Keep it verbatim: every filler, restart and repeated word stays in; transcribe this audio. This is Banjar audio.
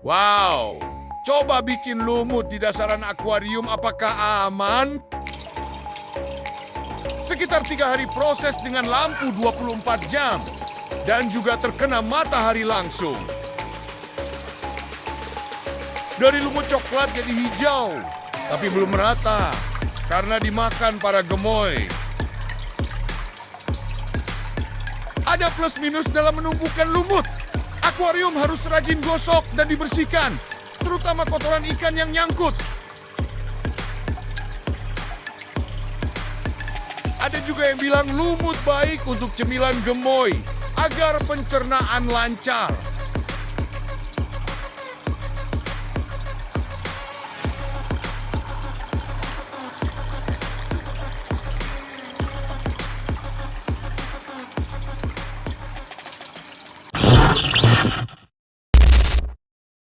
Wow, coba bikin lumut di dasaran akuarium, apakah aman? Sekitar tiga hari proses dengan lampu dua puluh empat jam dan juga terkena matahari langsung. Dari lumut coklat jadi hijau, tapi belum merata karena dimakan para gemoy. Ada plus minus dalam menumbuhkan lumut. Akuarium harus rajin gosok dan dibersihkan, terutama kotoran ikan yang nyangkut. Ada juga yang bilang lumut baik untuk cemilan gemoy agar pencernaan lancar.